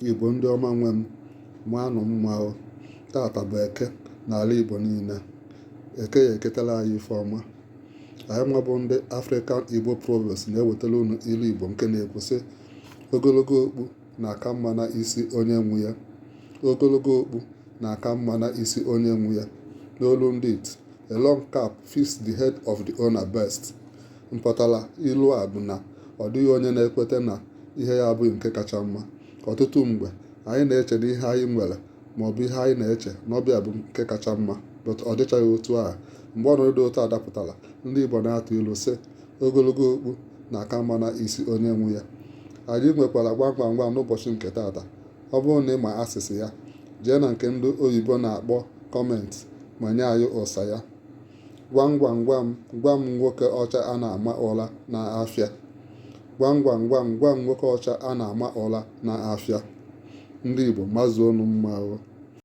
Igbo ndị ọma nwe m, maanụ mma o. Tata bụ Eke n'ala Igbo niile. Eke ya eketela anyị ife ọma. Anyị nwa bụ ndị African Igbo Proverbs na-ewetara unu ilu Igbo nke na-ekwu sị, ogologo okpu na-aka mma na isi onye nwe ya. Ogologo okpu na-aka mma na isi onye nwe ya. N'olu ndị iti, a long cap fits the head of the owner best. Mpụtara ilu a bụ na ọ dịghị onye na-ekweta na ihe ya abụghị nke kacha mma. Ọtụtụ mgbe, anyị na-eche na ihe anyị nwere maọbụ ihe anyị na-eche na ọ bụ nke kacha mma, but ọ dịchaghị otu a. Mgbe ọnọdụ dị otu a dapụtara, ndị Igbo na-atụ ilu sị, ogologo okpu na-aka mma na isi onye nwe ya. Anyị nwekwara gwam gwam gwam n'ụbọchị nke taata. Ọ bụrụ na ị ma asịsị ya, jee na nke ndị oyibo na-akpọ comment ma nye anyị ụsa ya. Gwam gwam gwam gwa m nwoke ọcha a na-ama ụra n'afịa. Gwam gwam gwam gwa m nwoke ọcha a na-ama ụra n'afịa. Ndị Igbo mazuonu mma o.